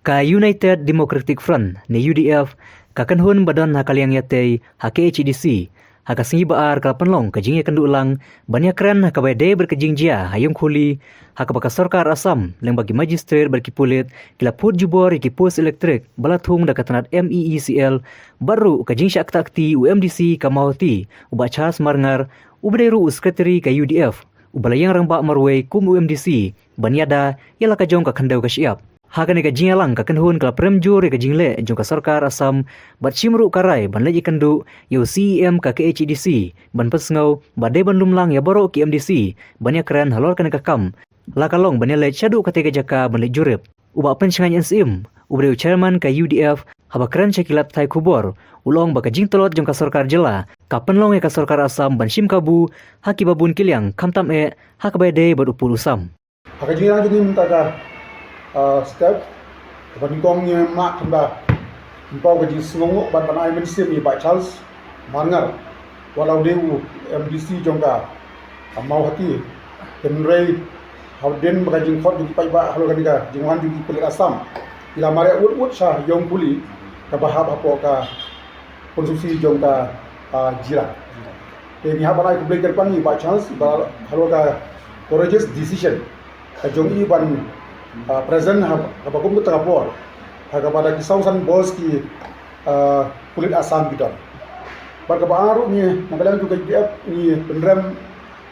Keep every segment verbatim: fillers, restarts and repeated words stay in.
Ka United Democratic Front ne U D F ka kynhun ba don ha ka liang ïatei ha K H A D C ha ka sngi ba ar ka la pynlong ka jingïakynduh lang ban ïakren ha kaba ïadei bad ka jingjia ha Ïewkhuli, ha kaba ka sorkar Assam lyngba ki magistrate bad ki pulit ki la put jubor ïa ki post elektrik ba la thung da ka tnat M E E C L, bad ruh ka jingshah ktah kti u M D C ka Mawhati, u Bah Charles Marngar, uba dei ruh u sekretari ka U D F, uba la ïeng rangbah marwei kum u M D C ban ïada ïa la ka jong ka khyndew ka shyiap. Ha kane ka jingïalang, ka kynhun ka la prem jur ïa ka jingleh jong ka sorkar Assam bad shim ruh ka rai ban leit ïakynduh ïa u C E M ka K H A D C ban pynsngew ba dei ban lum lang ïa baroh ki M D C ban ïakren halor kane ka kam, la ka long ban ïaleit shaduh katei ka jaka ban leit jurip. U Bah Pynshngaiñ N Syiem, uba dei u chairman ka U D F, haba kren sha ki lad pathai khubor, u la ong ba ka jingtlot jong ka sorkar jylla ka pynlong ïa ka sorkar Assam ban shim kabu ha kiba bun ki liang, khamtam eh ha kaba ïadei bad u pud u sam. Ha ka jingïalang jong ngi mynta ka, ah, step, kaba nyngkong ngi mad tang ba pynpaw ka jingsngewnguh bad ban ai mynsiem ïa i Bah Charles Marngar, wat la u dei u M D C jong ka, ah, Mawhati. Hynrei hadien ba ka jingkhot jong ki paidbah halor kane ka jingwan jong ki pulit Assam, ki la mareh wut wut sha Ïewkhuli, kaba hap hapoh ka konstituensi jong ka, ah, Jirang. Te ngi hap ban ai khublei kyrpang ïa i Bah Charles ba halor ka courageous decision ka jong i ban, ah, present ha, ha kaba kum kata ka por, ha kaba da ki saw san bos ki, ah, pulit Assam ki don. Bad kaba ar ruh, ngi na ka liang jong ka U D F ngi pynrem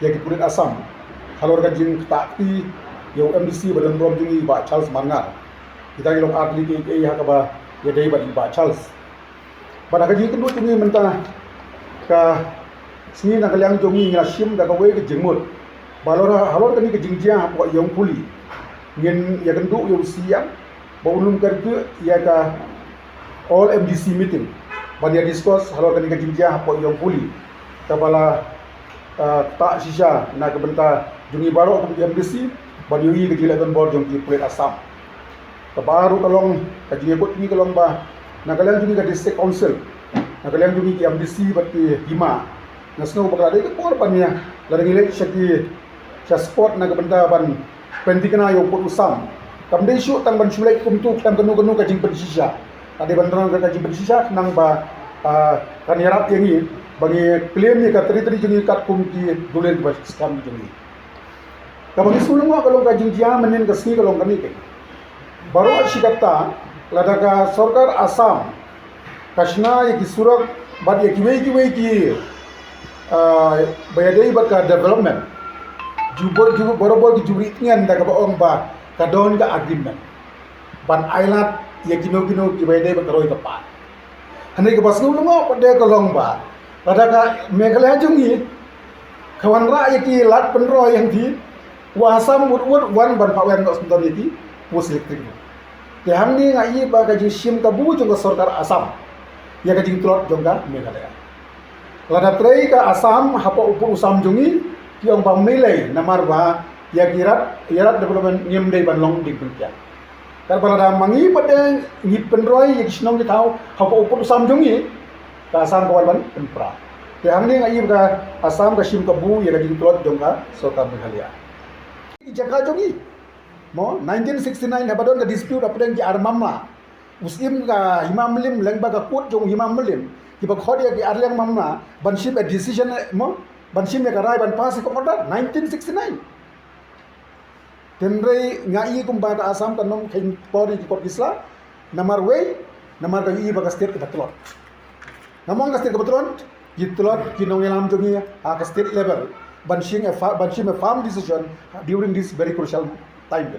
ïa ki pulit Assam halor ka jingktah kti ïa u M D C ba don burom jong ngi, i Bah Charles Marngar. Kita ngi long ar tylli kiei kiei ha kaba ïadei bad i Bah Charles. Bad ha ka jingïakynduh jong ngi mynta ka sngi, na ka liang jong ngi ngi la shim da kawei ka jingmut ba halor, halor kane ka jingjia hapoh Ïewkhuli, ngin ïakynduh ïa u C E M ba un lum kyrkieh ïa ka All M D C meeting ban ïa discuss halor kane ka jingjia hapoh Ïewkhuli, kaba la, ah, ktah shisha na ka bynta jong ngi baroh kum ki M D C ban ïohi ka jingleh donbor jong ki pulit Assam. Kaba ar ruh ka long, ka jingïakut jong ngi ka long ba na ka liang jong ngi ka District Council, na ka liang jong ngi ki M D C bad ki hima, nga sngew ba ka la dei ka por ban ïa, lada ngi leit sha ki, sha spot na ka bynta ban pynthikna ïa u pud u sam, kam dei shuh tang ban shu leit kumto khlem kano kano ka jingpynshisha. Ka dei ban don ka jingpynshisha khnang ba, ah, kan ïarap ïa ngi ba ngi claim ïa ka territory jong ngi katkum ki dulliñ kiba skhem jong ngi. Kaba ngi sngewlyngngoh ka long ka jingjia mynhynnin ka sngi ka long kane keiñ. Baroh shi katta, lada ka sorkar Assam ka shna ïa ki surok bad ïa kiwei kiwei ki, ah, ba ïadei bad ka development, ju bor, ju bor, barabor ki ju ri tngen da kaba ong ba ka don ka agreement ban ailad ïa kino kino kiba ïadei bad ka roi ka par. Hynrei kaba sngewlyngngoh pat de ka long ba lada ka Meghalaya jong ngi ka wanrah ïa ki lad pynroi hangtei, u Assam wut wut wan ban phah weng noh sngewdon ïa ki post elektrik. Te hangne nga i ba ka jingshim kabu jong ka sorkar Assam ïa ka jingtlot jong ka Meghalaya. Lada trei ka Assam hapoh u pud u sam jong ngi, ki ong ba mei lei, namar ba ïa ki rat, ïa rat development ngim dei ban long dieng pynkiang. Katba lada ma ngi pat de ngi pynroi ïa ki shnong ki thaw hapoh u pud u sam jong ngi, ka Assam ka wan ban pynpra. Te hangne nga i ba ka Assam ka shim kabu ïa ka jingtlot jong ka sorkar Meghalaya. Ki jaka jong ngi, mo, nineteen sixty-nine haba don ka dispute hapdeng ki ar mamla, u Syiem ka Hima Mylliem lyngba ka court jong u Hima Mylliem, kiba khot ïa ki ar liang mamla ban shim a decision, mo, ban shim ïa ka rai ban pass ïa ka order, nineteen sixty-nine. Hynrei nga i kumba ka Assam kan ym kheiñ por ïa ki court ki sla. Namar wei, namar ka ïohi ba ka state kaba tlot. Namar ka state kaba tlot, ki tlot ki nongïalam jong ngi ha ka state level ban shim a fa-, ban shim a firm decision during this very crucial time.